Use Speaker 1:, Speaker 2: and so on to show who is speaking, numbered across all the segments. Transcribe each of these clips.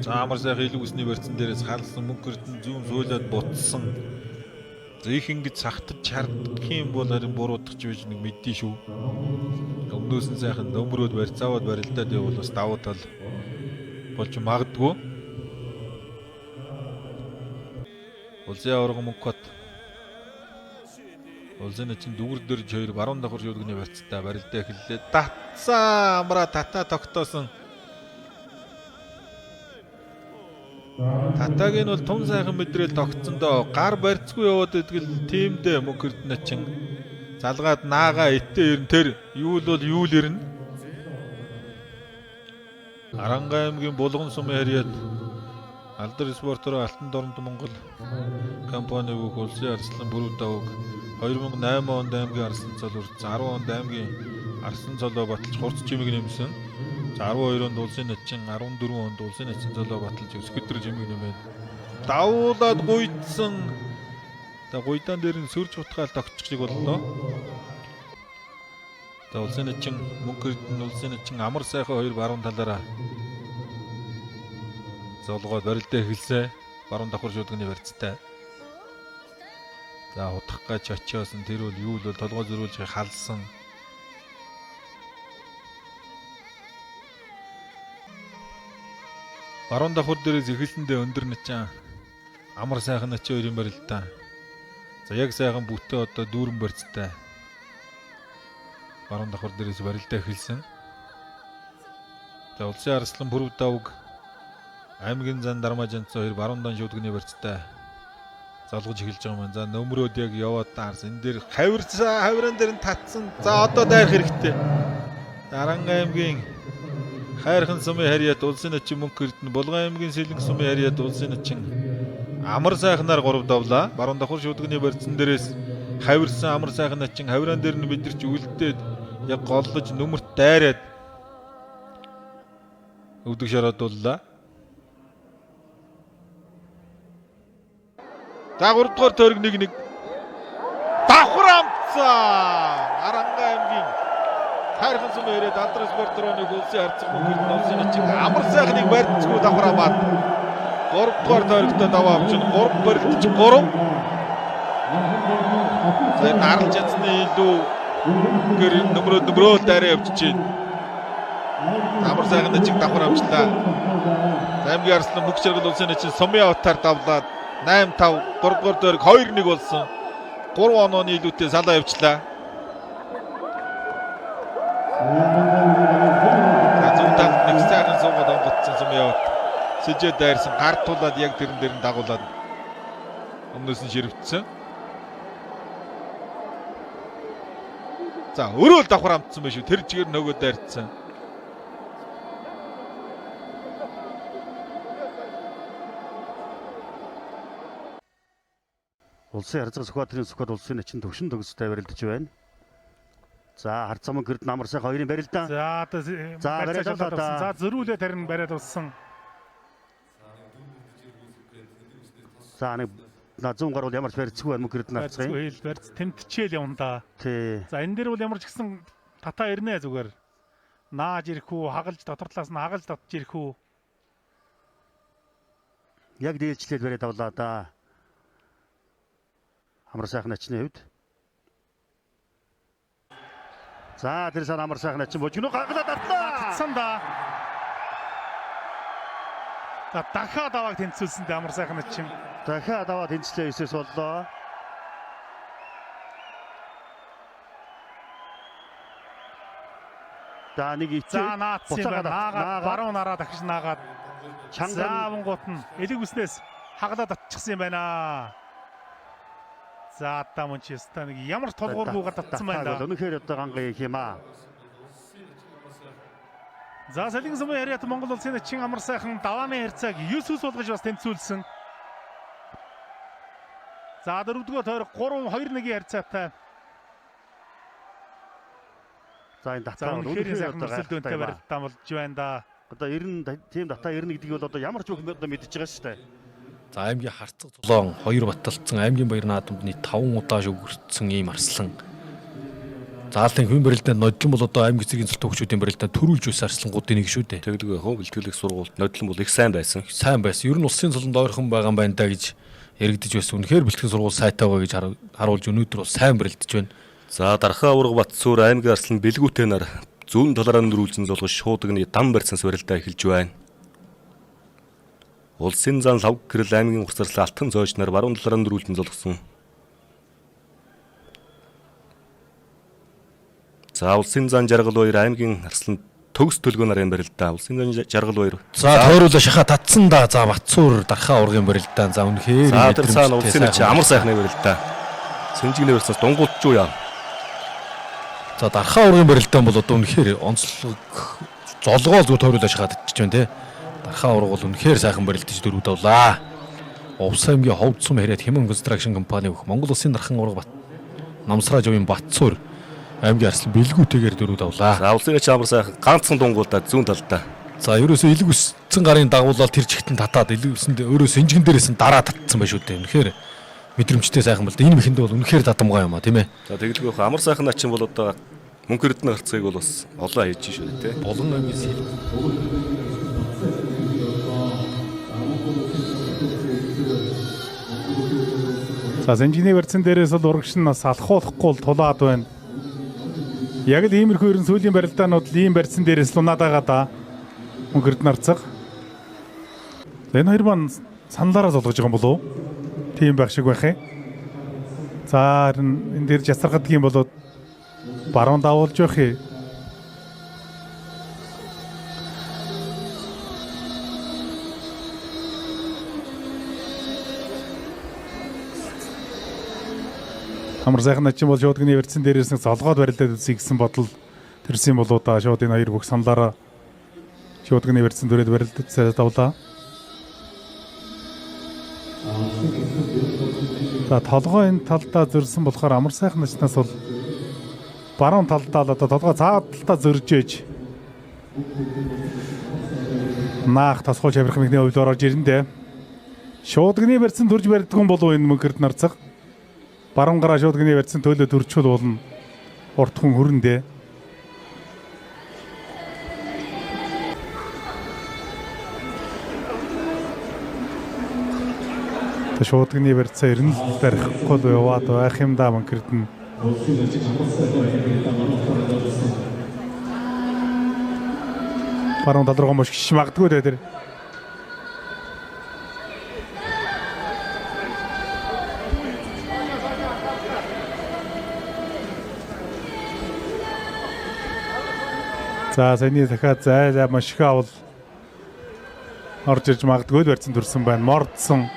Speaker 1: За амар сайхан илүү үсний барьцсан дээрээс халсан мөнх эрдэнэ зүүн суулаад бутсан. За их ингэж сахтаж чардах юм бол харин буруудах ч биш нэг мэддий шүү. Өмнөөс нь сайхан нөмрөөд барьцааваад барилдаад явбал бас давуу тал болж магадгүй. Улсын аварга Мөнхбат. Улсын начин дүгэр дөрж хоёр баруун давхар шүлгний барьцтай барилдаа эхэллээ. Татсан амраа татаа тогтоосон. Татагийн бол тун сайхан мэдрээл тогтсон доо. Гар барьцгүй яваад идгэл тиймдээ Мөнх Эрдэнэ чин залгаад наага итээ ирнэ тэр юу л бол юу л ирнэ. Аранга аймгийн Булган сумын харьяат Алдар спортороо Алтан Дорнод Монгол компани бүх улсын арслан бүрүү давг 2008 онд аймгийн арслан цол үрдсэн, 10 онд аймгийн арслан цолоо баталж хурц чимэг нэмсэн. За 12 онд улсын начин, 14 онд улсын начин цолоо баталж өсгөдөр чимэг нэмээд давуулаад гуйдсан. За гуйдаан дээр нь сөрж утгаал тогтчих шиг боллоо. За улсын начин Мөнх Эрдэнэ, улсын начин амар сайхан хоёр баруун талаараа золгоо барилдаа эхэлсэн. Баруун давхар шүлгний барьцтай. За удах гаж очиосон тэр бол юу л бол толгой зөрүүлж халсан. Баруун давхар дээрээс эхэлсэндээ өндөр начин амар сайхан начин хоёрын барилдаа. За яг сайхан бүтээ одоо дүүрэн барьцтай. Баруун давхар дээрээс барилдаа эхэлсэн. За улсын арслан пүрэв давг аймгийн зан дармаа жанцсан хоёр баруун дан шүлгний барьцтай золгож эхэлж байгаа юм. За нөмрөөд яг яваад таарсан. Энэ дээр хавирсан, хавиран дээр нь татсан. За одоо дайрах хэрэгтэй. Аранга аймгийн хайрхан сумын харьяат улсын начин Мөнх Эрдэнэ, Булган аймгийн Сэлэнг сумын харьяат улсын начин амар сайхнаар 3 давлаа. Баруун давхар шүлгний барьцсан дээрээс хавирсан амар сайхан начин хавиран дээр нь мэдэрч үлдээд яг голлож нөмөрт дайраад өвдөг шараад дууллаа. За 3 дугаар тойрог 1-1. Давхар амтсан. Аранга аймгийн хайрхан сум яриад Алдар спорт руу нэг улсын харьцаг Мөнх Эрдэнэ улсын начин амар сайхныг барьцгүй давхар амаад 3 дугаар тойрогтой даваа авчин 3 барилдаж 3. За энэ арлж чадсны илүү гэр нөмрөө дайраа явчихж байна. Амар сайхан начин давхар амчлаа. За аймгийн арслан Мөнх Жаргал улсын начин сумын аватар давлаад 8-5 3 дугаар тойрог 2-1 болсон. 3 онооны илүүтэй салаа явчлаа. За зүүн талд нэг сайхан суугаад онгоцсон сум яваад сэжээ дайрсан гар тулаад яг тэрэн дээр нь дагуулад өмнөөс нь ширвцсэн. За өөрөө л давхар амтсан байх шүү. Тэр чигээр нөгөө дайрцсан.
Speaker 2: Улсын харьцаг Сүхбаатарын Сүхбат улсын начин төвшин төгстэй барилдаж байна. За харьцаг Мөнх Эрдэнэ амар сайхан хоёрын барилдаа.
Speaker 3: За одоо
Speaker 2: За, бариад
Speaker 3: барьцаа
Speaker 2: авлаа да.
Speaker 3: За зөрүүлээ тарин бариад болсон.
Speaker 2: За нэг 100 гаруй ямар ч барьцгүй байна Мөнх Эрдэнэ харцгаа.
Speaker 3: Барьцгүй хэл барьц тэмтчээл явна да.
Speaker 2: Тий.
Speaker 3: За энэ дээр бол ямар ч гэсэн татаа ирнэ зүгээр. Нааж ирэх үү, хагалж дотор талаас нь хагалж татж ирэх үү.
Speaker 2: Яг дээлжлээд бариад авлаа да. Амар сайхан начны хувьд. За тэр сан амар сайхан начин божигноо гаргалаад татлаа.
Speaker 3: Татсан да. За дахиад авааг тэнцвүүлсэн дээ амар сайхан начин.
Speaker 2: Дахиад аваад тэнцлээ 9-с боллоо. За нэг ичээ.
Speaker 3: За наацсан юм байна. Наагаад баруун нараа дахиж наагаад. За
Speaker 2: чанган
Speaker 3: авангууд нь элэг үснээс хагалаад татчихсан юм байна. За одоо мөн чи өстой нэг ямар тулгуургүйгээр татсан байна да.
Speaker 2: Үнэхээр одоо ганга их юм аа.
Speaker 3: За Салин сумын яриат Монгол улсын начин амар сайхан давааны харьцааг 9-9 болгож бас тэнцвүүлсэн. За дөрөвдүгээр тойрог 3-2-1-ийн харьцаатай.
Speaker 2: За энэ
Speaker 3: За
Speaker 2: татаа бол
Speaker 3: үнэхээр
Speaker 2: үнэхээр
Speaker 3: сайхан
Speaker 2: одоо
Speaker 3: өрсөлдөөнтэй
Speaker 2: гайхалтай юм аа.
Speaker 3: барилдаан болж байна да.
Speaker 2: Одоо 90 тийм татаа 90 гэдгийг бол одоо ямар ч бүх одоо мэдж байгаа шүү дээ.
Speaker 4: За аймгийн харцаг золоон 2 баталцсан аймгийн баяр наадамд нийт 5 удаа шүгэрсэн ийм арслан. Заалын хүн барилдаанд нодлон бол одоо аймаг эцгийн цол төгчүүдийн барилдаанд төрүүлж байсан арслангуудын нэг шүү дээ.
Speaker 5: Тэгэлгүй яг бэлтгэлэх сургуульд нодлон бол их сайн байсан.
Speaker 4: Сайн байсан. Ер нь улсын цолонд ойрхон байгаа юм байна да гэж яригдж байсан. Үнэхээр бэлтгэн сургууль сайтай байгаа гэж харуулж өнөөдөр бол сайн барилдаж байна.
Speaker 5: За дархаа аварга Батсуур аймгийн арслан бэлгүүтэй нар зүүн талаараа нөрүүлжин зулгаж шуудагны дан барьсан барилдаа эхэлж байна. Улсын зан лав гэрэл аймгийн уцарлал алтан зойч нар баруун талаараа нөрүүлжин зулгасан. За улсын зан жаргал баяр аймгийн арслан төгс төлгөө нарын барилдаа. Улсын зан жаргал баяр.
Speaker 4: За тойруулаа шахаа татсан да. За Батсуур дархаа аваргын барилдаа. За үнэхээр
Speaker 5: За тэр цаана улсын чи амар сайхны барилдаа. Сэнжигний барьсаас дунгуутчуу яа.
Speaker 4: За дархаа аваргын барилдаан бол одоо үнэхээр онцлог золгоо зүгээр тойруулаа шахаа татчих байна те. Дархаа аварга бол үнэхээр сайхан барилдаж дөрөв давлаа. Увс аймгийн ховд сум яриад Хэмэн Construction компани бүх Монгол улсын дархан аварга Бат Намсраа жавын Батсуур аймгийн арслан бэлгүүтэйгээр дөрөв давлаа.
Speaker 5: За улсын чи амар сайхан ганцхан дунгуулдаа зүүн талдаа.
Speaker 4: За ерөөсөө илэг өссөн гарын дагуулаад тэр чигтэн татаад илэг өсөнд өөрөө сэнжигэн дээрээс нь дараа татсан байх шүү дээ. Үнэхээр мэдрэмжтэй сайхан бол энэ мэхэнд бол үнэхээр дадамгай юм а тийм ээ.
Speaker 5: За тэгэлгүй яг амар сайхан начин бол одоо мөнх эрдэнэ гарцгааг бол бас олон хийж шүү дээ те.
Speaker 4: Булан аймгийн сэл
Speaker 3: За Сэнжигний барьцсан дээрээс бол урагш нь бас алхуулахгүй л тулаад байна. Яг л иймэрхүү ерэн сүүлийн барилдаанууд л ийм барьцсан дээрээс л унаад байгаа да. Мөнх Эрдэнэ арцаг. За энэ хоёр маань саналаараа золгож байгаа юм болов уу? Тийм байх шиг байх юм. За харин энэ дээр жасаргадаг юм болоод баруун давуулж байх юм. Амар сайхан начин бол шуудгны барьцсан дээрээс нэг золгоод барилдаад үзье гэсэн бодол төрсөн юм болоо да. Шууд энэ хоёр бүх саналаараа шуудгны барьцсан дөрөд барилдаж давлаа. За толгой энэ талдаа зөрсөн болохоор амар сайхан начнаас бол баруун талдаа л одоо толгой цаад талдаа зөрж ээж наах тосгоол шаврах мехний хувьд орж ирэндээ. Шуудгны барьцсан төрж барьдгүй юм болов энэ мөнх Эрдэнэ арцаг. Баруун гараа шуудгны барьцсан төлөө төрчүүл болно. Урт хүн хөрөндөө. Та шуудгны барьцаа ер нь л барихгүй л яваад байх юм да Мөнх Эрдэнэ. Баруун тал руугаа мөшгөж магадгүй дээ тэр. За саяны дахиад зайлаа мошхаа бол орж ирж магадгүй л барьцсан төрсөн байна. Мордсон.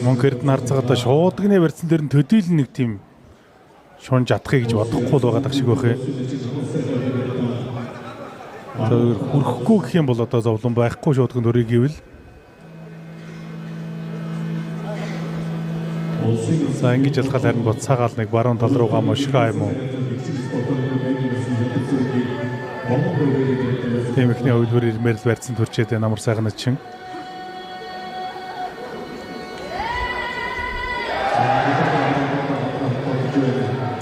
Speaker 3: Мөнх Эрдэнэ арцгаа одоо шуудгны барьцсан дээр нь төдийлөн нэг тийм шунж чадахыг гэж бодохгүй л байгаа дах шиг байх юм. Тэр хүрхгүй гэх юм бол одоо зовлон байхгүй шуудганд өрийг гэвэл. За ингэж ялхал харин буцаагаал нэг баруун тал руугаа мошгаа юм уу. Тийм ихний хувилбар ирмээр л барьцсан төрчээд байна амар сайхан начин.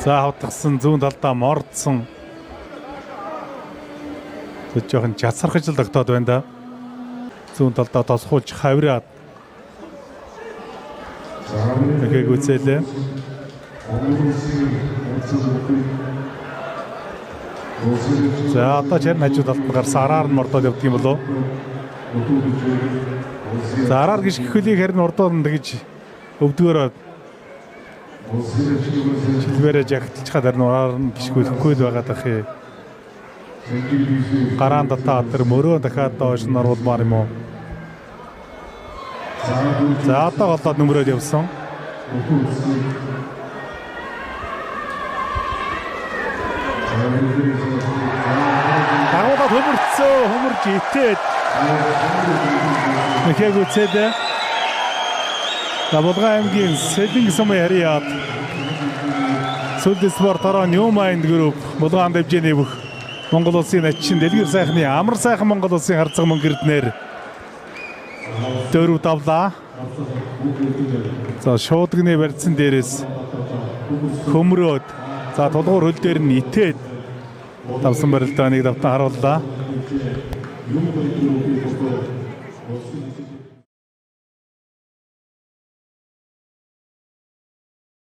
Speaker 3: За хавтгсан зүүн талдаа мордсон. Тэг жоохон жацархаж л тогтоод байна да. Зүүн талдаа тосхуулж хавраад. Тэгээг үзээлээ. За одоо чарн хажуу талд нь гарсан араар нь мордоод явдаг юм болов. За араар гიშгэх хөлийг харин урдууд нь тэгж өвдгөөрөө чилбэрээ жагталчхаад харин ураар нь гიშгүүлэхгүй л байгаа дах юм. Гараан татаа тэр мөрөө дахиад доош нь оруулмаар юм уу? За одоо голоод нөмрөөд явсан. Дагуулаад хөмөрцөө, хөмөрж итээд. Нэхэг үцээд. За Булган аймгийн Сэлэнг сум яриад. Сүлд спорт ороо New Mind Group Булгаан дэвжээний бүх Монгол улсын ачин дэлгэр сайхны амар сайхан Монгол улсын харцаг мөнгө эрднээр 4 давлаа. За шуудгны барьцсан дээрээс хөмрөөд за тулгуур хөл дээр нь итээд давсан барилдааныг давтан харууллаа.